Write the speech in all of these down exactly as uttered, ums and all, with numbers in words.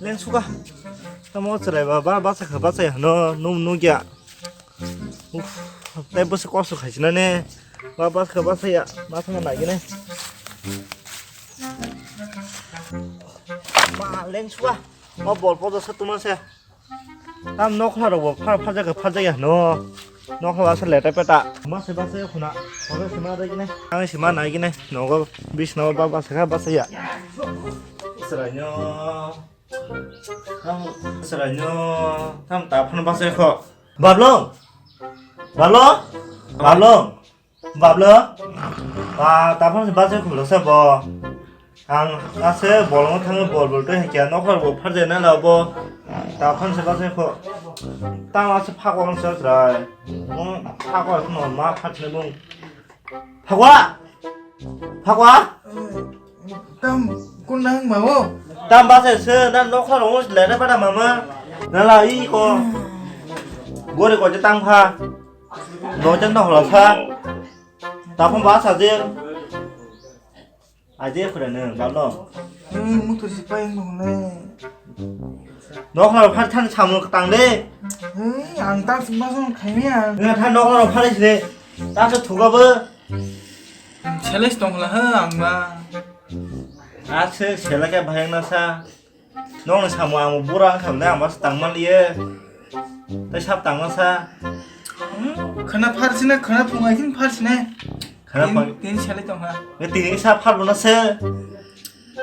Leng suka. Tamo chwrai ba, ba, basa kha, basa ya, no, no, no gya. Uf, tai bwswk kosto khaisina ne. Ba, basa kha, basa ya, basa ma nai gine. Ma, leng suka. Ma, bol podo sa tuma se. Tam nokla rok bo phar phar jaga phar jaga no. Nokla asa leta peta. Ma se basa ya khuna. Ore se ma dai gine. Ang se ma nai gine. Nogo bis no ba basa kha basa ya. Sranyo. Tam sranyo. Tam ta phano basa ya kho. Bablong. Bablong. Bablong. Bablo, ba, taphang se bachai khulok se bo. Ang ase bolong thangwi bol bol tei hakya nokar bo pharjai na la bo. Taphang se bachai kho. Tang ase phakwa ang se chwrai. Bung phakwa no ma phatne bung. Phakwa! Phakwa! Tam kun nang ma o? Tam bachai se na nokar ong le na pada mama. Na la i ko. Gore ko je tang pha. Dojan no hola sa. Tapung ba sa je. Aje khura ne, balo. Nung mutu si pai nung le. Nok na phar than samu tang de. Hei, ang ta sumba song khaimia. Nung than nok na phar si de. Ta se thuga bo. Seles tong la ha ang ba. Ase sela ke bahang na sa. Nokni samung ang bura wngkha hwnwi ang masa tangma liye. Tei sap tangma sa. Hmm, khwna pharsina, khwna phungai khin pharsina. Khwna Tin, phang- tin sele tongkha. Nge tini sa phar bono se.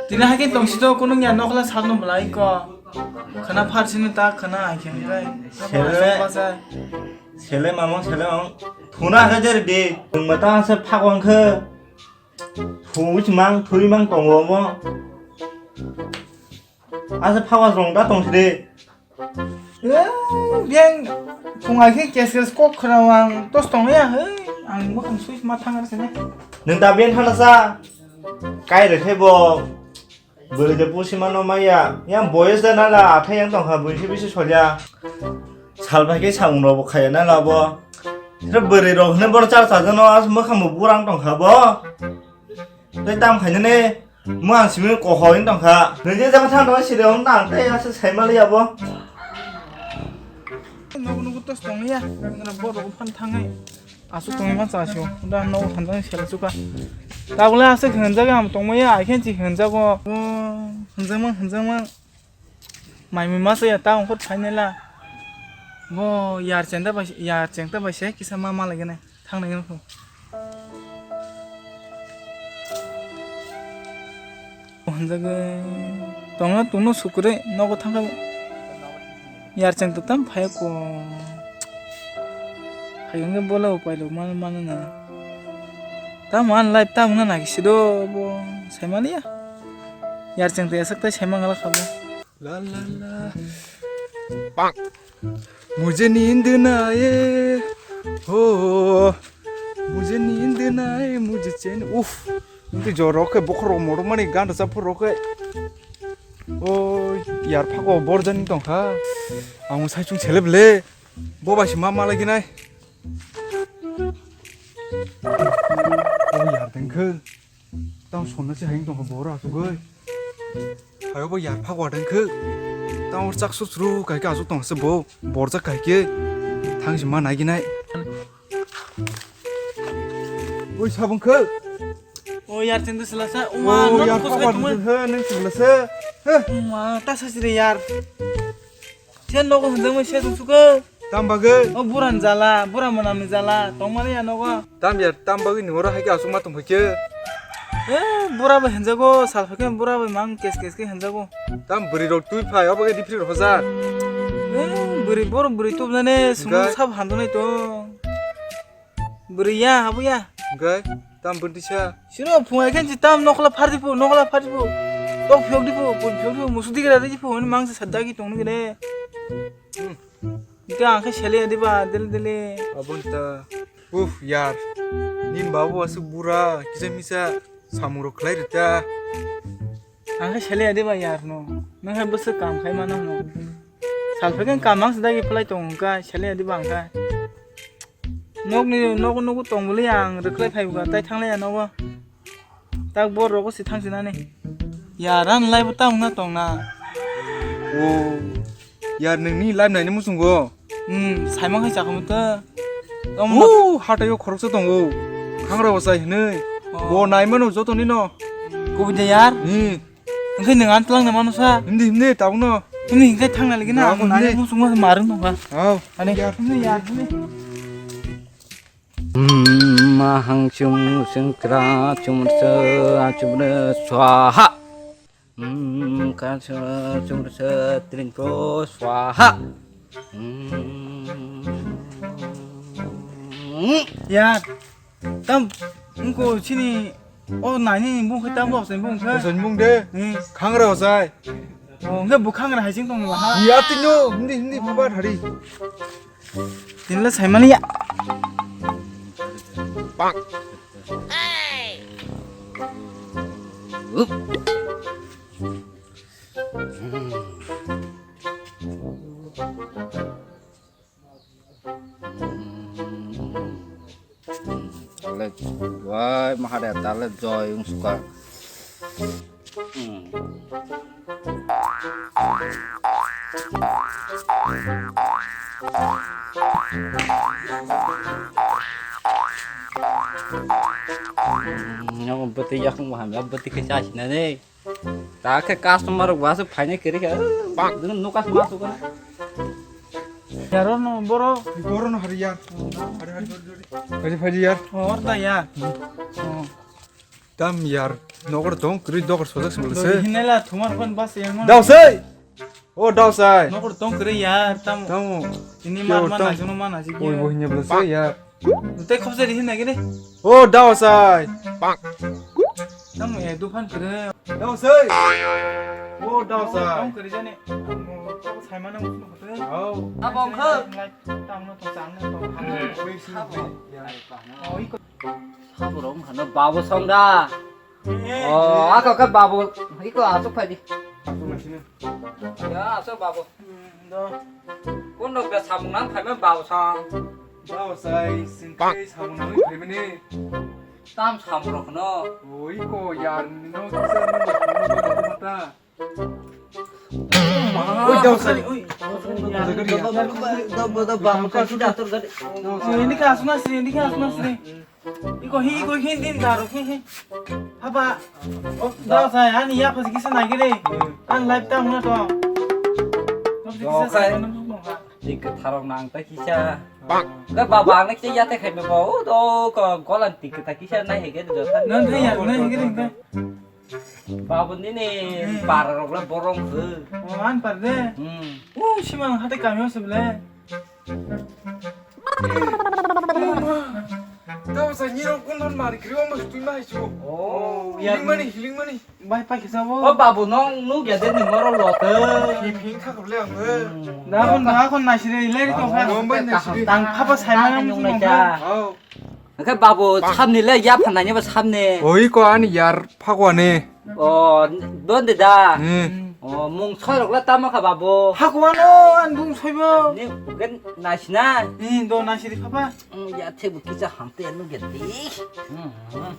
Tini hai khe tongsi to, kunu ya nokla salno belai ko. Khwna pharsina ta khwna hai khe hwnkhai. Sele. Sele mamang, sele mamang. Thuna khe jeri di. Nwng mata se phak wngkhe. Thwi mang, thwi mang tongo omo. Asa phawa rong da tong sidi. Eh, biyang phungai khe kes kes kok khna ang tos tong ya, hei, ang bokong sui ma thang ar sene. Nung da biyang thana sa. Kai re khe bo. Bwrwi de pusi mano maya. Yang boyes da na la athai yang tong kha, bwisi bisi solya. Sal bai khe samung rok bo khaya na la bo. Sira bwrwi rok hwnwi bono char char jano as mwkhang bo burang tong kha bo. Tei tam khainani mwkhang simi kohor wng tong kha. Nini jagha thang tong siri wng tang tei asa sai mali abo. Nogo nogo tos tong ya. Ngra bo rok phan thangai. Asu tong ma cha sio. Da nogo thanjang sel suka. Tabule asa khenjak am tong maya ai khen chi khenjak go. Hwnjak mang hwnjak mang. Mai mui masa ya ta ongkhor phainela. Bo yar chengta bai, yar chengta bai se kisa ma malai gana. Thang nai gana kho. Hanjagwi tongna tungno sukure nogo thangkha. Yar chengta tam phai ko. Phai wngkhe bola upai lo man, man na. Tam an life tam wngna nai sido bo sai maliya. Yar chengta yasak tai sai mangala khabo. La la la. Bang. Mujhe neend na aaye. Ho. Mujhe neend na aaye, mujhe cheen. Uff. Nti jor rok khe bokhorok morok mani ganda chaphur rok khe. O yar phago borjani tongkha. Ang sai chung seleb le. Bo bai se ma malai ginai. O yar dengkhe. Tang sonna se hayung tongkha bo oro asugwi. Hayo bo yar phak watang khe. Tang or chak sut suru kai khe asuk tong se bo. Borjak kai khe. Thang si ma nai ginai. Oi sabung khe. O yar chengdu sila sa. O ma, o yar phak watang khe nang sila se. He. O ma, ta sa sire yar. Sen nogo hwnjakmani se tong suka. Tam bagwi? O buran jala, bura mwnamni jala, tongmani ya nogo. Tam ya, tam bagwi ni oro hai khe aswk ma tong phai khe. Eh, bura bai hwnjago, sal phai khe bura bai mang kes kes khe hwnjago. Tam bwrwi rok twi phai, obo khe dipri rok hojar. Eh, bwrwi bor bwrwi tubnani sumung sab handunai to. Bwrwi ya, habu ya. Hwnkhe tam bwntisa. Sino phungai khe tam nokla phardi phu, nokla phardi phu. Tok phiyok di phu, pun phiyok di phu, musu digra di phu, hwnwi mangsa sadda ki tongni gede. Hmm. Ika ang khe sele ya diba, dele dele. Abon ta. Uf, yar. Nin babu aswk bura, kisa misa samung rok khlai rita. Ang khe sele ya diba yar no. Nang hai bwswk kam khai mano no. Sal phai khe kam ang sadagi phlai tong ka sele ya diba ang khe. Nokni, nogo, nogo tong bwlwi ang rwkhlai phai bwkha, tai thanglai ya nogo. Tak bor rogo si thang sinani. Yar, ani live o tamo wngna tongna. O, yar, nini live naini muchungo? Hmm, saimang hai chakhamu ta. Tamo na- O, hatai o khoroksa tongo. Khangra bwsai hinwi. Oh. Bo naimano jotoni no. Kubui de yar? Hmm. Hwnkhe nwng ani twlang naimano sa? Hindi, hindi, tabukno. Hindi hwnkhe thangna ligi na. Tabuk ang nai hindi. Muchungma marung nungkha. Oh. Ani. Yar, hindi, yar, hindi. Mahang chum sengkra chum se achum re swaha. Ka se chum se tring pro swaha. Ya, tam, ungko chini, o nani bung khe tam bo sen bung khe. Sen bung de. Hmm. Khangra sai. O, hwnkhe bwkhangra hai ching tong ha. Ya tino, hindi, hindi, papa thari. Tinla saimani ya. Tale, wai, mahade, tale, joy, ung suka. Hmm. Yang beti yang maham, yang beti kecas nane. Ta khe customer rok wasu phaina kiri khe. Bang. Dun nukas masu kana. Yaro no boro. Boro no hari yar. Hari hari hari hari. Hari hari yar. Or da yar. Oh. Tam yar. Nokor tong kiri dokor sojak sembel se. Hinela thumar phan bas yang. Dau sei. O dau sai. Nokor tong kre yar tam. Tamo. Ini mar mana juno mana sih. Oi bohinya belese yar. Tei khobsa di hinna gini. O dau sai. Tam e duphan kre. Dau sai. O dau sai. Tong kre jani. Sai mana usno hote. Oh. Abong khe. Tam no tong tang no tong. Oi sini. Oh iko. Saborok wngkha no babo song da. Oh, ako khe babo. Iko aswk phai di. Ya, aswk babo. Kun rok da samung nang phaima babo song. Babo sai, sing kai samung nang phaimani. Tam samung rok no. Oh, iko yar no kisa no mata. Oi, dau sai. Oi. Ini ka asuna sri, ini ka asuna sri. Iko hi, iko hi, din daro hi hi. Haba. Oh, dau sai, ani ya pas kisa nai gede. An live tam na to. Dau sai. Tik tharong nang ta kisa. Bang. Ka baba ang kisa ya te khai me ba. Oh, do ko golan tik ta kisa nai he gede do. Nan thai ya, nai he gede. Babu nini para rok le borong khe. Oh, an par de. Hmm. Oh, simang hate kamio se ble. Tamo sa nirok kun don mari kri ong mas tui mai chu. Oh, ya. Hiling mani, hiling mani. Bai pa kisa bo. Oh, babu nong nu ya de ni moro lote. Hi phing kha kable ang. Da kon, da kon nasire le ri to kha. Tang khapa sai ma nang nung nai ja. Oh. Hwnkhe babu samni le yaphan nainaiba samni. Oi ko ani yar phagwani. O, don de da. Hmm. O, mung soi rok le tamo kha babu. Phagwano an bung soibo. Ni gen naisina. Ni do naisiri phapa. Hmm, ya thebo kisa hamte no gedi. Hmm. Hmm.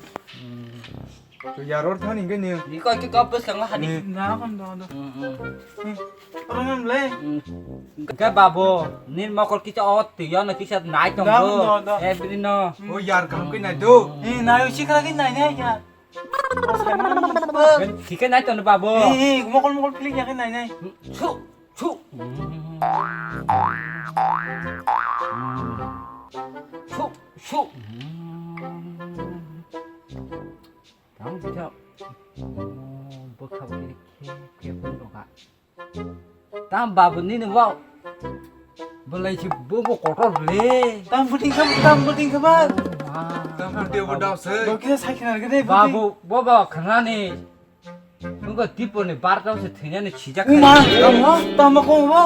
To yaror thani hwnkhe ni. Ni koi ki kop bwskang la hani. Hmm. Na kon do do. Hmm, hmm. Hmm. Oro mam le. Hmm. Hwnkhe babu, nini mokol kisa o twi ano kisa nai tong do. Do, do. Every no. O yar kaham khe nai do. Hmm. Eh, nai usi khala khe nai nai ya. Thikhe nai tong do babu. Eh, eh, mokol mokol klik ya khe nai nai. Su, su. Su, su. Tang bisa. Bwkha bwkha khe khe phun rokha. Tam babu nini wow. Belai si bo bo kotor le. Tam buting kha, tam buting kha ba. Tam buting bo dau se. Bo kisa sakhinar gede. Babu bo ba khanani. Nungko tipo ni bar dau se thenya ni sijak. Uma, tam ho, tam ko bo.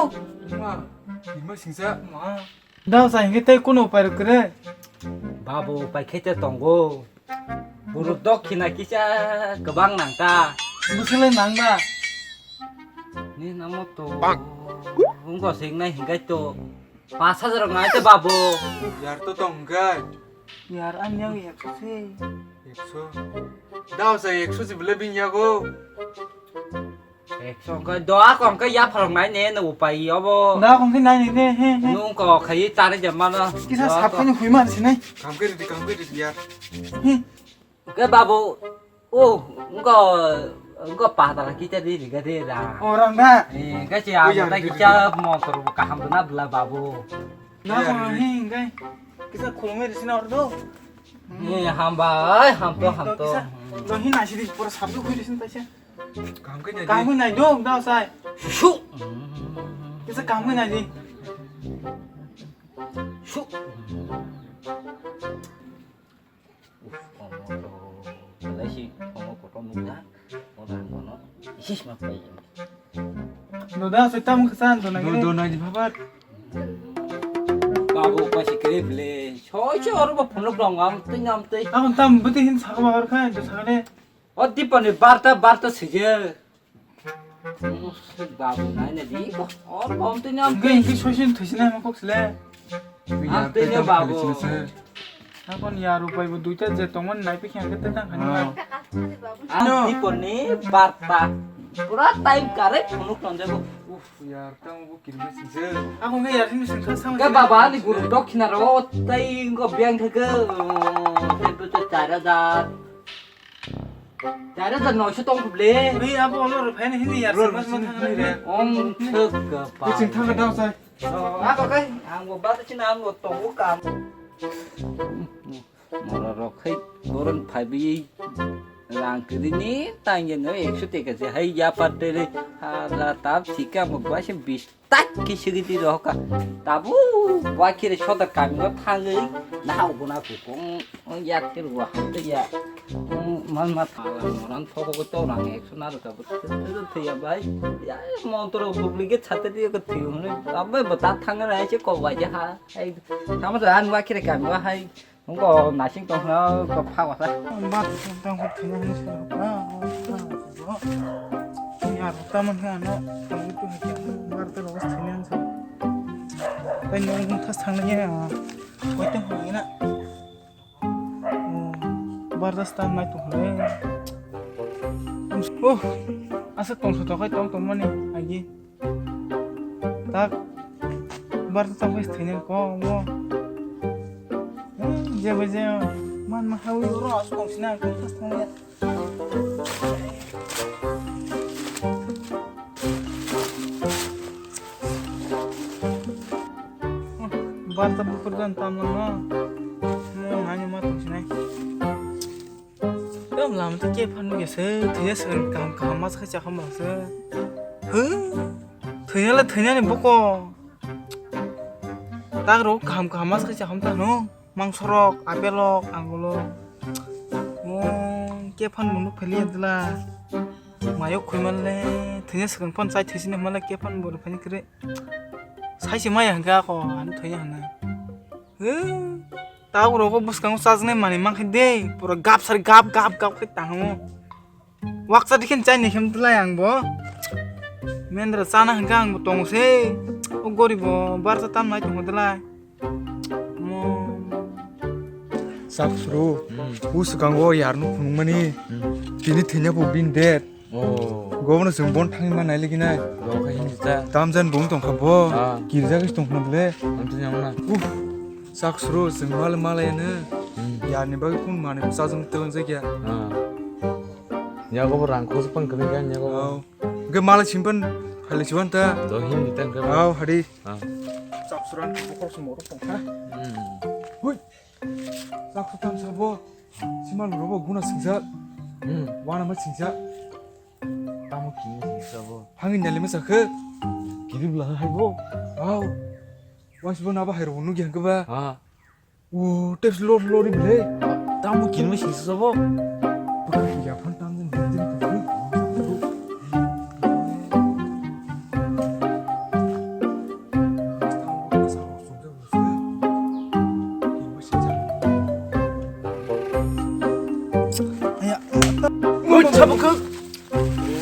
Uma, ima singsa. Dau sa hingke tei kuno upai rok kwrwi? Babu upai khe te tongo. Buru dokhina kisa kwbang nang ta. Bwswk le nang ba? Ni namo to. Wngko sing nai hingkai to. Pas hajar ngai te babu. Yar to tong hingkai. Yar ani yago ekso se. Ekso. Dau sa ekso si bwle bini yago. Ekso khe doa kong khe ya phalok nai ne no upai obo. Da kong khe nai ne, he, he. Nung ko khai tare je mano. Kisa sap khe ni hui man sinai. Kam khe ridi, kam khe ridi yar. He. Ke babu, oh, engko, engko pada kita di liga di da. Orang da. Eh, ke si aku tak kita motor kaham tu na bela babu. Na ko he engkai. Kisa khulumai di sini ordo. Eh, hamba, ai, ham to, ham to. Kisa, dohi nasi di pura sabtu khui di sini taisa. Kaham khe nai di. Kaham khe nai dong, da sai. Su. Kisa kaham khe nai di. Su. Uf, omo to belai si omo kotor nukha, o rang kono isis ma pai. Doda, soi tam khe san, dona gini. Dona di babat. Babu, pasi kere bele. Soi, soi, oro ba phunuk rong am tei, am tei. Ang tam bete hin sakha ba kha, to sakha de. O dipani barta, barta sije. Babu, nai na di ko. Or bom tini am Hingke, hingke soisin thoisinai ma kok sile. Am tini babu. Hakon ya rupai bo duita je tongmani nai pikhi hingke te tang khani. Ah. Ano. Am di koni barta. Pura time kare phunuk tonjego. Uf, yar, tamo bo kirme sinse. Ako nge yar sini singsa sama. Ke baba ni guru dokhina ro, tai ngo biang theke. Tempe te char hajar. Char hajar noisho tong khuble. Ui, abo olo rw phaina hini yar. Olo sima sima sini thangna hini re. Om thek ka pa. Kuching thangna dao sai. Oh, ako kai, ang bo bata china ang bo tongo kam. Mora rok khai boron phaibi rang kiri ni tang ye no ekso teka je hai ya pa tere ha la tap thika mo ba se bis. Tak kisi giti rohoka. Tabu wakire sodar kami o thangwi nahau guna kukung ya thir wa hamte ya. Man ma thala moran thoko ko to rang ekso na rwka bo thwi ya bai. Ya montro public ke chate diye ko thwi hone. Abai bo ta thang na hai che ko wa ja ha. Hai tamo sa an wakire kami wa hai. Nungko nasing tong khna ko pha wasa. Bar tong khna thina ni sa. Ya ta man khna na. Tong tu ha kya bar ta ros thina sa. Pai nung thas thang ni ya. Wai tong khna na. Bar ta stan mai tong khna. Oh, asa tong sa tokai tong tong mani agi. Tak bar ta tong khe thwinani kok omo. Jebo je man ma hawi oro aswk tong sina ang khe thas thang ya. Bar ta bukur dan tam lang no. Mo nani ma tong sinai. Tamo lama tei khe phano ya se, thwina swkang kaham kaham ma sakha chakha ma se. Hw, thwina le thwina ni boko. Tak rok kaham kaham ma sakha chakha ta no, mangso rok, apple rok, angulo. O, khe phano nuk pheli ya dula. Mayo khoi man le, thwina swkang phano chai thwisi ni man le khe phano bo phani kre. Sai se maya hwnkhe ako, ani thwina hwnna. Hw, tabuk rogo bwskango chajaknai manwi mankha de, pura gap sari gap, gap, gap khe tango. Wakcha dikhe chaini khe mtwlai ang bo. Mendra chana hwnkhe ang bo tongo se. O goribo barsa tam nai tongo dwlai. Mo. Sak suru. Hmm. Bwskango yarno phunukmani. Hmm. Tini thwina bo bini date. Oh. Gobono chwng bon thangwi ma nai liginai. Rok hai hinwi ta. Tamjan bung tongkha bo. Ah. Kirja khe tongkha bole. Amtwini amna. Uff. Sak suru chwng mal malai ano. Hmm. Yarni bagwi kun manwi chajang twlang jakya. Ah. Yago bo rang khos pang kwrwi ga yago bo. Oh. Ge malai simpan khali siwan ta. Do hinwi ta ge. Oh, hari. Ah. Sak suran bokhorok se morok tongkha. Hmm. Hui. Sak sutan sabo. Simal robo guna singjak. Hmm. Wana ma singjak. Tamo kini singjak bo. Hangin nyalima sakhe. Kiri bla hai bo. Wow. Wasibo naba hai robo nugi hangke ba. Ha. O, tes lor lori bele. Tamo kini singjak bo. Bukan ya phan tam jin jin. Oi, chabuk.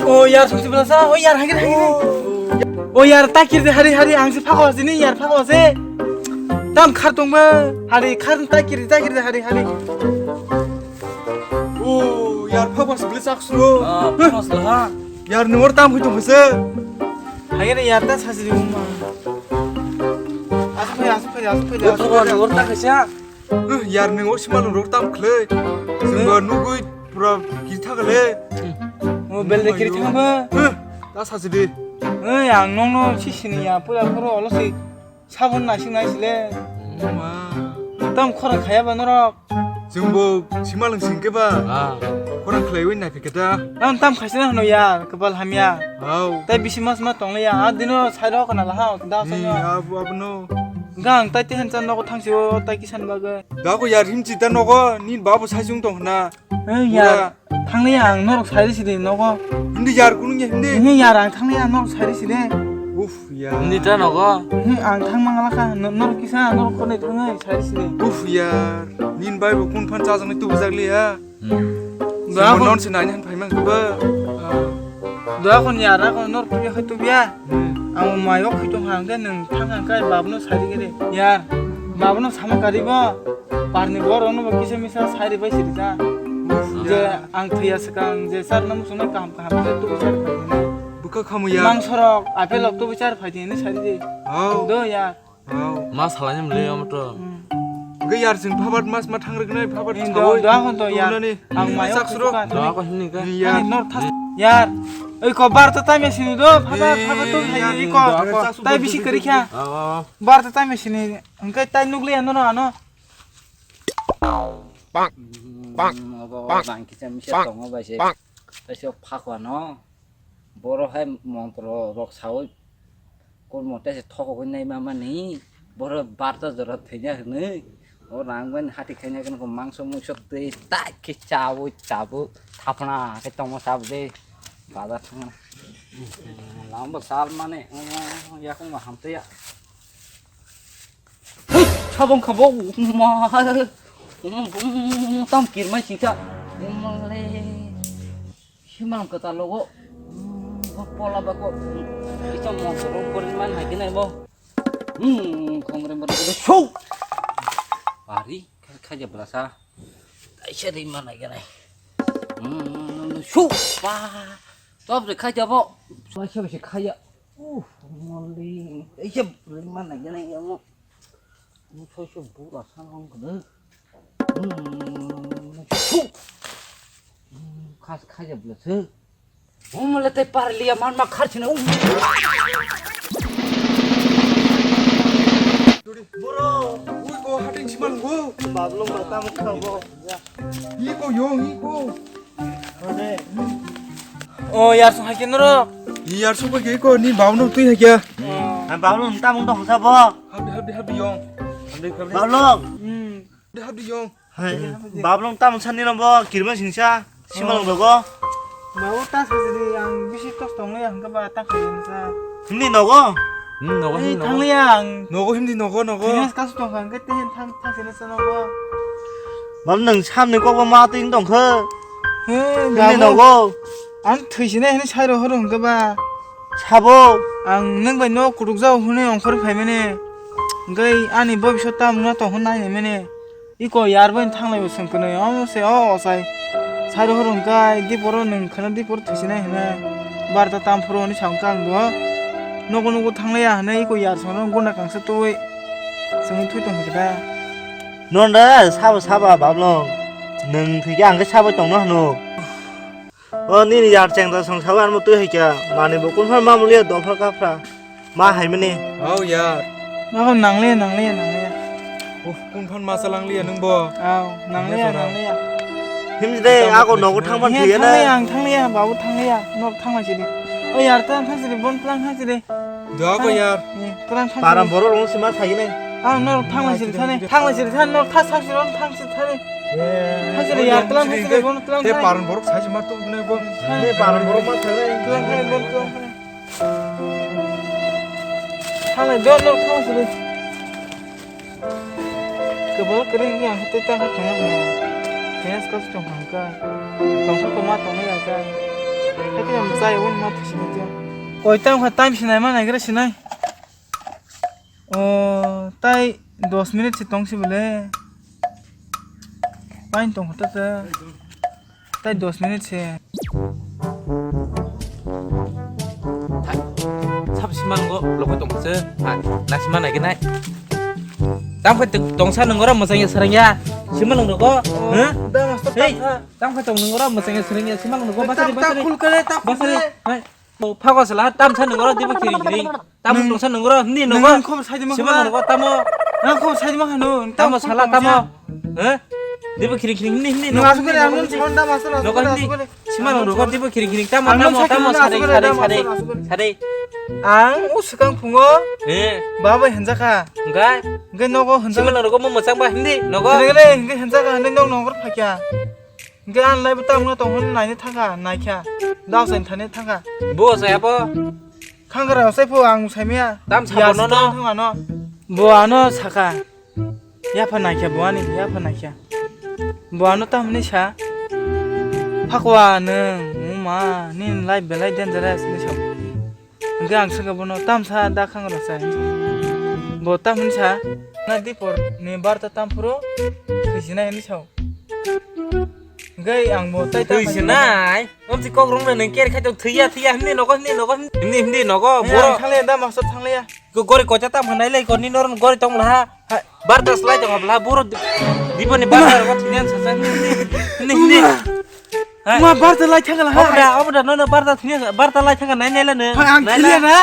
O yar, sungsi bela sa. O yar, hagir, hagir. O yar, takir de hari hari, ang si phakwa sini, yar phakwa se. Tam khar tong ma. Hari khar takir, takir de hari hari. O yar, phakwa se bela sak su. Ah, phakwa se ha. Yar, nwng oro tam khe tong khe se? Haire yar, ta sachi di wngma. Asuk phai, asuk phai, asuk phai, asuk phai. Oro ta khe se? Yar, nwng oro simalwng rok tam khlai. Chwngbo nugwi pura kiri thang le. O belde kiri thang ba? Ta sachi di. Oi, ang nongno sisini ya, pura pura olo si. Sabon naising naisile. Tam khorang khaya ba norok. Chwngbo simalwng sing khe ba. Khorang khlaiwi naiphi khe ta. Tam tam khaisina hwno ya, kwpal hamya. Hau. Tai bisi mas ma tongla ya, a dino sai rok na la ha, da sai no. Abu abu no. Gang tai tehen chan nogo thangsi o, tai kisan bagwi. Da ko yar himchi ta nogo, ni babu sai sung tong na. Ei yar. Pura. Thangliya ang norok sairi sidi nogo. Hindi yar kunu ya hindi. Hindi yar ang thangliya norok sairi sidi. Uf ya. Hindi ta nogo. Hindi ang thang mangala kha norok kisa norok khornai thangai sairi sidi. Uf yar. Nin bai bo kun phan chajak ni tubu jak liya. Ba non se nai han phai mang ba. Dua kon yar a kon norok tubiya khai tubiya. Ang mai o khai tong hang de nang thang hang kai babno sairi gede. Yar. Babno sama kari bo. Parni borokno bo kisa misa sari bai siri ja. Uf, je ya. Ang thwiya swkang je charno muchungnai kaham kaham khe tubu char phaidi hinwi. Bwkha khamu ya. Mangsorok, apelrok tubu char phaidi hinwi sari di. Oh. Do ya. Oh. Ma salai nim le omo to. Hmm. Ge yar jing phabat mas ma thang rwgnai phabat. Ni do, sawi do hon to ya. Tubunani. Ang mayo chak suro. Khukha. Do ko hini ka. Ni ya. Ani nor thas. Yar. Oi ko bar ta taime sini do. Phabat, phabat to ya, hai ni ko. Do ko. Tai bisi kari kha. Oh, oh, oh. Bar ta taime sini. Hwnkhe tai nukliya nono ano. Bang. Bang. Obo bang kisa misa tongo bai se. Bang. Taisa phakwa no. Boro hai montro rok sawi. Kurmo taisa thokogwi nai mama ni. Boro barta jora thwiya hwnwi. O rang bai hati khaina khe mangso mungso twi tak khe chawi chabu. Thapna khe tongma chabu de. Bazar thangna. Lamba sal mane. Yakung ma hamtaya. Hui, sabong kabo, ma, um, um, tam kirmai singsa, um, le, himang kata logo, um, pola bako, um, icham mo, um, korin man hai kinai bo, um, khongre mo, so, pari, khaja belasa, taisa ri man hai kinai, um, so, pa, top re khaja bo, so, so, khaja. Uf, moli. Eisa bwrwi ma nai gana ya mo. Mo soi se bura sa hong kene. Hmm, su. Hmm, khas khaja bla se. Mo mole te par liya man ma khar chine. Boro, ui ko hating siman go. Bablo ma tam kha bo. Iko yong iko. O yar song hai khe norok. Yar song hai khe iko ni babu no twi hai khe. Ang babu no tamung tong sa bo. Habdi habdi habdi yong. Habdi habdi. Babu no. Hmm. Habdi habdi yong. Hai. Babu no tamung sa ni no bo kirma singsa. Simalong dogo. Babu ta sa jiri ang bisi tos tong ya hingke ba ta khayo sa. Himni nogo? Hmm, nogo, himni nogo. Thangliya ang. Nogo himni nogo, nogo. Finance kasu tong kha, hingke tehen thang, thang sini sa nogo. Mam nang samni kokbo ma twi tong kha. He, himni nogo. Ang thwi sini hini sai rohor hingke ba. Sabo. Ang nang bai no kutuk jao hwnwi ongkhor phaimani. Hingke ani bobisot ta mungna tong hwn nai mani. Iko yar bai thanglai bo sengkwnwi omo se o osai. Sai rohor hwnkhe diporo nwng kheno dipor thwisinai hwnwi barta tam phuru hwnwi sa hwnkhe ang bo nogo nogo thanglaiya hwnwi iko yar songno guna kangsa tubui chwngwi thwi tong khe da. Non da sabo saba bablo nwng thwikhe ang khe sabai tongno hwno. O nini yar chengda song sawi anmo twi hai kya manwi bo kunphar mamliya dophar kaphra. Ma hai mani. Au yar. Ma ko nangliya, nangliya, nangliya. Uf, kun phan ma salangliya nung bo. Au, nangliya, nangliya. Himjide ako nogo thangban thiya na. Thangliya, ang thangliya, babu thangliya. Nok thangma sidi. O yar, tang thang sidi, bon tang thang sidi. Dua ko yar. Tang thang sidi. Param borok rong sima thagi nai. Au, nok thangma sidi thani. Thangma sidi thani, nok thas thas sidi, thang sidi thani. Thang sidi yar, tang thang sidi, bon tang thang. Te param borok sai sima tu ne bo. Te param borok ma thagi nai. Tang thang, bon tang thang. Thanglai do norok thang sidi. Kwbangma kwrwi wngya hwnkhe tei tang khe tongna hwnwi. Finance kasu tong kha hwnkhe. Tongsa tongma tongnai ya khe. Hakhe ang chai wngma thwi sini tei. Koi tang kha time sinai ma naigra sinai. O tai dos minute se tong si bole. Pain tong kha ta. Tai dos minute se. Mango, loko tong se. Ah, nasima nai kenai. Tam khe tong sa nungora masang ya sarang ya. Sima nung roko. Huh? Da master. Hey, tam khe tong nungora masang ya sarang ya. Sima nung roko. Basari, basari. Khul kare, tam khul kare. Hai. Phago sala tam sa nungora dibo khiri khiri. Tam tong sa nungora hindi nogo. Nang khobor sai di ma. Sima nung roko tamo. Nang khobor sai di ma hanu. Tamo sala tamo. Huh? Dibo khiri khiri hindi hindi. Nung asuk kare, ang nung chonda master asuk kare, asuk kare. Sima nung roko dibo khiri khiri tamo tamo tamo sare sare sare sare. Ang o swkang phungo. Eh. Babai hanjakha. Hingkai? Hingkai nogo hanjakha. Sima nung roko mo mwchang ba hindi nogo. Hingkai hingkai hanjakha hindi nog nongor phakya. Hingkai ang lai bo tamo tong hwn naina thangkha naikha. Dao sai thani thangkha. Bo sai abo. Khangra sai pho ang saimaya. Tam sabo nono. Thangano. Bo ano sakha. Yapha naikha bo ani, yapha naikha. Bo ano tamni sa. Phakwa nwng, wngma, nini life belai dangerous ni sa. Hingke ang swngkha bono tamsa da khangra sa. Bo tamni sa. Na dipor ni barta tam phuru, thwisinai hinwi sa. Hingke ang bo tai tam thwisinai? Omsi kok rwngna nwng ker khai tong thwiya, thwiya, hindi nogo, hindi nogo, hindi, hindi nogo, boro. Thanglia da master thanglia. Ko gori kocha tam hwnai le, koni noron gori tong laha. Hai. Barta slai tong abla, boro di-, diboni barta ro thinian sasa. Ni, ni, ni. Hai. Ma barta lai thangla, hai. Obda, obda, no, no, barta thinian, barta lai thangla, nai, nai, la, ne. Hai, ang thiliya na.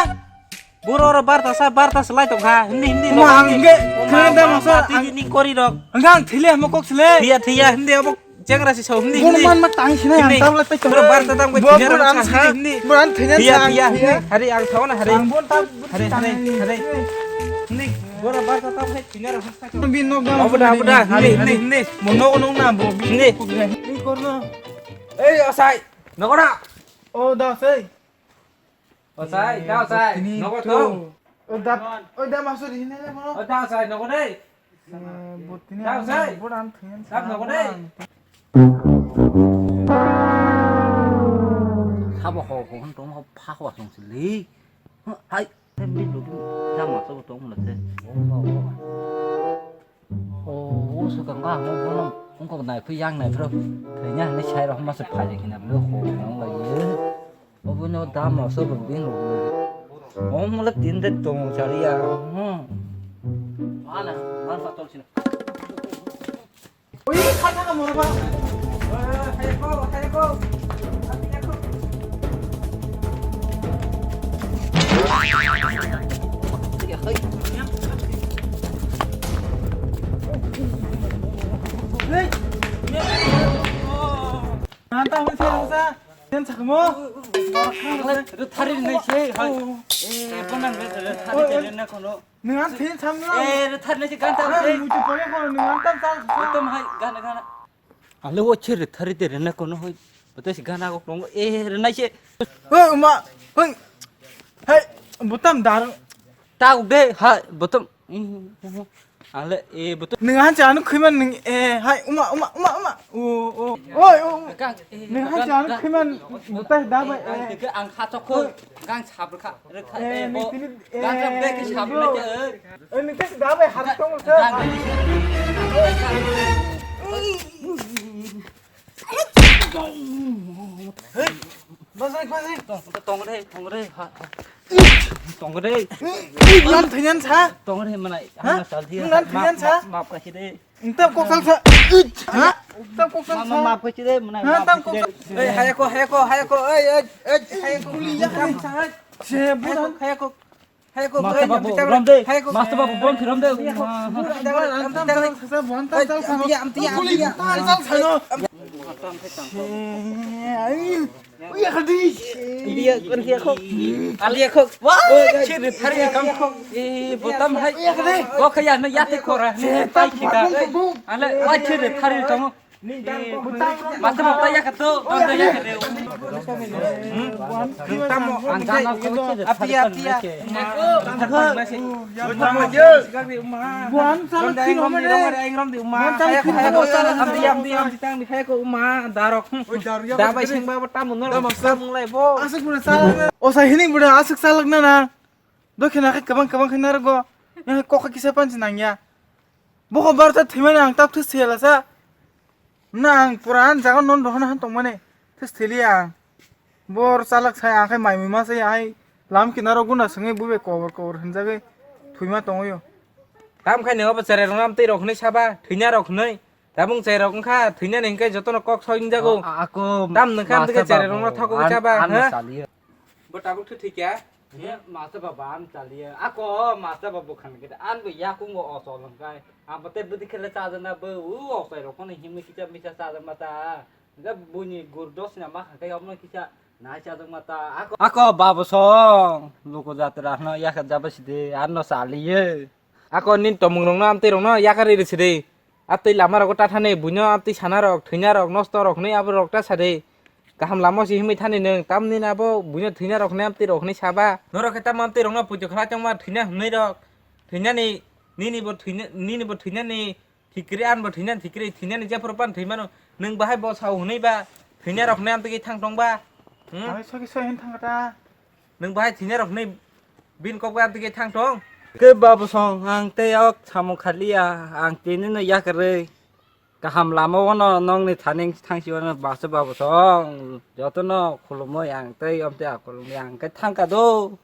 Boro ro barta sa, barta slai tong ha. Hindi, hindi, no, ma ang hindi. Ge, kena da masa, tini, ang ni kori rok. Ang thiliya mo kok sile. Thia, thia, hindi, obo. Chengra si so hindi. Bono man ma tang sinai ang tam lai pai. Boro barta tam ko thina ro sa hindi. Boro an thina sa. Iya iya. Hari ang thona hari. Ang bon tam hari hari hari. Hindi. Boro barta tam ko thina ro sa. Bin nok dam. Obo da obo da. Hindi hindi hindi. Mo nok nok na bo. Hindi. Hindi korno. Ei asai. Nokora. O da sai. O sai, da sai, nogo tong. O da, o da masuk di sini mo. O da sai, nogo dei. Botini da sai. Boran thengin. Sab nogo dei. Sabo ho ho hon tong ho pha ho song sili. Hai, tem bin do. Da masuk tong mo se. O, o swkang ka mo bono wngkok nai phi yang nai phro. Thwina hinwi sai rok ma se phai khe na bwlwi ho nang lai ye. Obo no dam no so bo bin rok. O mo le tin de tong chari ya. Hmm. Mana, man sa tol sina. Oi, kha kha mo ba. Hai ko, hai ko. Nanta hon sa sa, ten sakmo. Thari nai se, hai. Eh, konan re, re, thari de na kono. Nang an thin sam na. Eh, re thari nai se gan ta. Mutu pore kono nang an tam sam. Tam hai gan gan. Ale o chhe re thari de re na kono hoi. Bote si gana kok tongo. Eh, re nai se. Hoi, uma. Hoi. Hai, butam dar. Ta uk de, ha, butam. Ale, eh, butam. Nang han chanu khiman nang, eh, hai, uma, uma, uma, uma. O, o. Oi, o. Nang han chanu khiman butai da bai, eh. Ang kha chok khoi. Gang sabra kha, rwkha, eh, eh, bo. Nini, eh, gang kha bek sabra kha, eh. Eh, nini da bai har tong sa. Basai, basai. Tong, tong re, tong re, ha. Tong re. Nang thingan sa? Tong re, mana? Ha? Nang thingan sa? Map, map kasi de. Tam kok sal sa. Ha? Tam kok sal sa. Mama, maaf kecil deh, menang. Ha, tam kok sal. Eh, hayako, hayako, hayako. Eh, eh, eh, hayako. Tam sa. Se bulan. Hayako. Hayako, master babu, rom deh. Hayako. Master babu, bom kirom deh. Tam sa. Bulan tam sal sa. Tam sal sa. Tam sal sa. Iya, kan dia kok. Alia kok. Wah, ciri thari kam kok. Eh, botam hai. Kok kaya na yate kora. Tai kita. Ale, wah, ciri thari kamu. Mata mata ya kato. Tamo. Atia, atia. Buan salah sih nomor deh. Buan salah sih nomor. Diam, diam, diam, diam, diam, diam, darok. Da bai seng ba tamo no. Tamo lai bo. Asuk bura salak na. O sai hini bura asuk salak na na. Dokhe na khe kabang kabang khe nargo. Yang kok kisa pansi nangya. Boko barta thimani ang tap thus thela sa. Na ang pura an jaga non rohna han tongmani. Thus theli ang. Bor salak sai ang khai mai mui ma sai ai. Lam kinaro guna sengwi bubai kobor kobor hinjagwi thwima tongwi o. Tam khai nw obo cherai rokno amtwi rok hwnwi saba, thwina rok hwnwi. Tabung cherai rok wngkha thwinani hinkhe jotono kok soi wngjago. A-, a-, ako Tam nw kha amtwi khe master cherai babu, rokno thok wngwi an-, saba, ano ha? Saliyo. Bo tabuk thwi thwikya? Ye, master babu, an saliyo. Ako master babu khan kida, an bo yakungo osol wngkai. Ang bo tei bwtwi khele chajana bo, u osai rok phano himwi kisa misa chajak mata. Ga buni gur dos na ma kha kai omo kisa nai chajak mata. Ako, ako babu song, luku jatra no yakha jaba sidi, ano saliyo. Ako nin tomung rokno amtwi rokno yakarwi rw sidi. Amtwi lama rogo tathani buino amtwi sana rok, thwina rok, nosto rok hwnwi abo rok ta sadi. Kaham lama si himwi thani nwng, tamni abo buino thwina rok hwnwi amtwi rok hwnwi saba. Norok khe tamo amtwi rokno puitu khlai tongma thwina hwnwi rok. Thwinani, nini bo thwina, nini bo thwinani thikri, an bo thwinani thikri, thwinani jephuru pan thwimano. Nwng bahai bo sao hwnwi ba, thwina rok hwnwi amtwi khe thang tong ba. Hmm? Ang soki soi hin thang kata. Nwng bahai thwina rok hwnwi bini kok bai amtwi khe thang tong. Ke babu song, ang tei ok samung khaliya, ang tini no yakarwi. Kaham lama wano nongni thaning thangsi wano basa babu song. Jotono khulumwi ang tei amtwi a khulumwi ang khe thangka do.